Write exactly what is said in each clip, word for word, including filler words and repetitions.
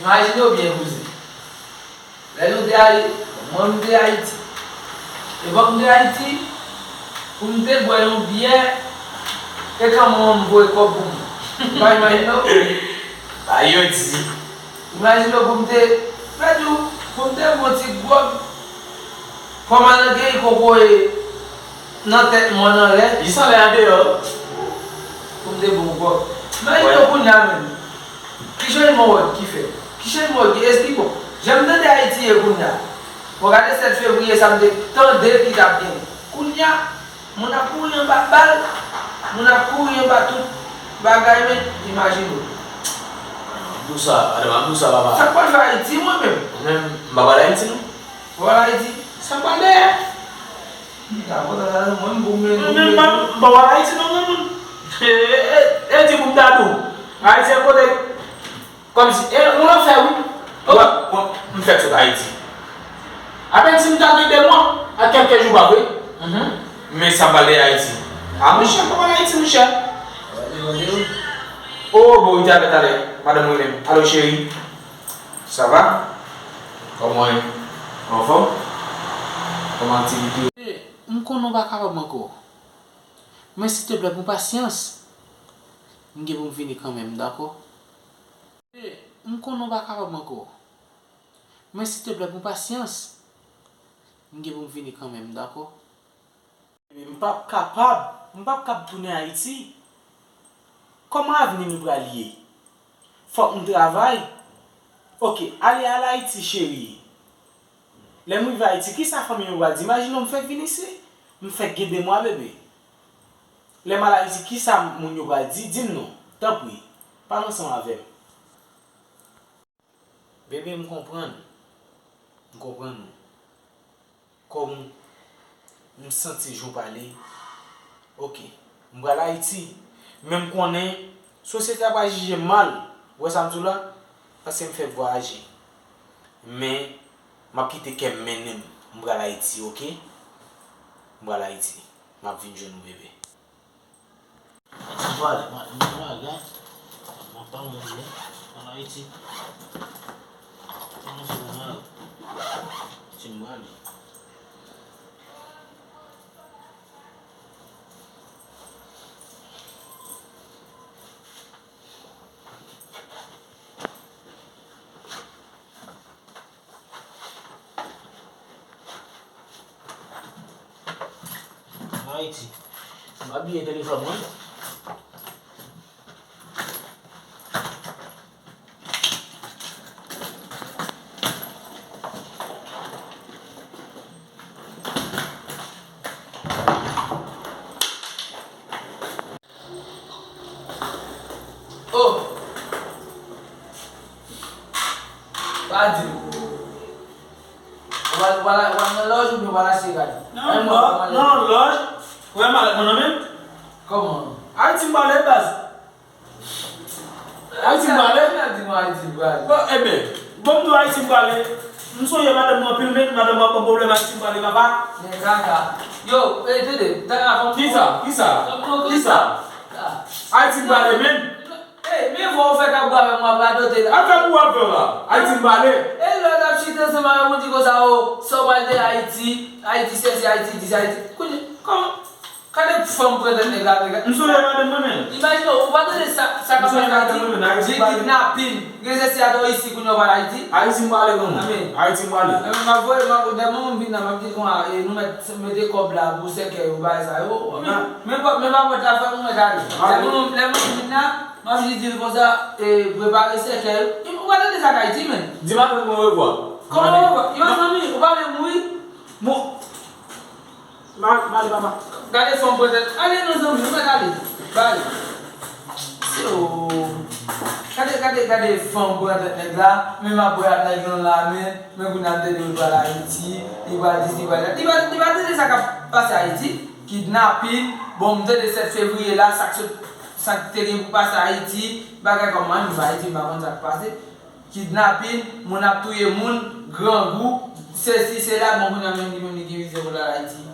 Imajine w byen, kouzen. Lè nou te Ayi-, mwen m te Ayiti. Epòk m te Ayiti, pou m te bwè yon byè, e kanmenm m voye kòb pou mwen. Ou pa imajine w? Ba yo di. Imajine w pou m te, mwen di w, pou m te bwè yon ti gwòg, kòman nan gen kokoye nan tèt mwen anlè. Jis anlè andeyò. Pou m te bon gwòg. Imajine w kounye a menm. Ki chanjman w wè ki fèt? Ki chanjman w wè ki espli bon? Jan m tande Ayiti ye kounye a. Bon, gade sèt fevriye sa m te tande ki t ap genyen. Kounye a, moun ap kouri anba bal, moun ap kouri anba tout bagay, men imajine w. Ap di w sa, madanm, ap di w sa, papa. Sa k pral fè Ayiti, mwen menm? Mwen menm, m pa pral Ayiti, non. Ou pral Ayiti? Sa k pral dèyè? Mwen menm, m pa, m pa pral Ayiti, non, granmoun. E, e, e, e di pou m ta di w. Ayiti se kote, kòmsi, e, yon lanfè, wi. Mwen, mwen, m fèk sot Ayiti. Apèn si m ta gen de mwa, ak kèlke jou, pa vre? Men sa m pral dèyè Ayiti. A, monchè, m pa pral Ayiti, monchè. O, bon, li te avè talè. Madanm mwen menm. Alo, cheri. Sa va? Kòman w ye? Ou anfòm? Kòman aktivite yo? M konnen w pa kapab ankò. Men silteplè, pran pasyans. M gen pou m vini kanmenm, dakò? M konnen w pa kapab ankò. Men silteplè, pran pasyans. M gen pou m vini kanmenm, dakò? M p ap kapab, m p ap kab tounen Ayiti. Kòman avni nou pral ye? Fòk m travay. Oke, ale al Ayiti, cheri. Lè m rive Ayiti, kisa fanmi m yo pral di? Imajine w, m fèk vin isit. M fèk gen de mwa, bebe. Lè m al Ayiti, kisa moun yo pral di? Di m non, tanpri. Pale ansanm avè m. Bebe, m konprann. M konprann ou. Kòm m santi jan w pale. Oke. M pral Ayiti. Men m konnen sosyete a pral jije m mal. Ou wè sa m di w la? Paske m fèk vwayaje. Men, m ap kite kè m mennen m. M pral Ayiti, oke? M pral Ayiti. M ap vin jwenn ou, bebe. Mwen pale, mwen pale, mwen pale, hein. Mwen pa moun, hein. An Ayiti. Mwen se mal. Ti mal. Ayiti. M pa bliye telefòn mwen. Oh! Pa di m. Ou pral, ou pral, ou pral nan lòj oubyen ou pral achte kay? Nan lòj, nan lòj. Ou wè malèt mwen nan men m? Kòman? Ayiti m prale, baz. Ayiti m prale. Kòman di mwen Ayiti m prale? Bon, ebyen, bon, m di w Ayiti m prale. M sonje madanm mwen anpil, men madanm mwen ap ban m pwoblèm Ayiti m prale, papa. Men kaka. Yo, e, tande, tande avan m. Kisa? Kisa? Kisa? Ayiti m prale, men. Ey, men vwa w fè k ap bwè avè m, w ap radote la. Afè pou w ap fè w la. Ayiti m pale. E lè w t ap chita ansanm avè m, ou di konsa, o, sa w pral de Ayiti, Ayiti sesi, Ayiti disa, Ayiti. Kounye, kòman? Gade fanm pran tèt nèg la, nèg la. M sonje madanm mwen menm. Imajine w, ou pa tande sa, sa k ap pase Ayiti? Gen kidnapin, gen sesi, atò isi, kounye w pral Ayiti. Ayiti m pale, granmoun. Ayiti m pale. Ebyen, m ap voye, m ap, dèmen m vin la, m ap di, bon, a, e, nou mèt mete kòb la pou sèkèy yo, bagay sa yo. Men, men pa, men pa pòt la, fè nou mèt ale. Lè moun, lè moun vin la, M ap jis di l konsa, e, prepare sèkèy. Ou pa tande sa k Ayiti, men. Di madanm mwen orevwa. Kòman orevwa? Yo zanmi, ou pa vle mouri? Bon. M a, m ale, papa. Gade fanm pran tèt. Ale non, zanmi, ou mèt ale. Bay. Se ou. Gade, gade, gade fanm pran tèt nèg la. Men m ap bwè ak nèg lan la, men, men kounye a m tande li pral Ayiti. Li pral disi, li pral dat. Li pa, li pa tande sa k ap pase Ayiti. Kidnapin. Bon, m tande sèt fevriye la, sa k sot Sa k te gen pou pase Ayiti, bagay kòm mwen, m pa Ayiti, m pa konn sa k pase. Kidnapin, moun ap touye moun, grangou, sesi, sela, bon, kounye a menm li menm li gen vize pou l al Ayiti.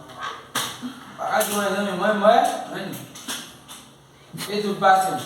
Pa ka di mwen, zanmi, mwen, mwen, mwen. E tout pase m.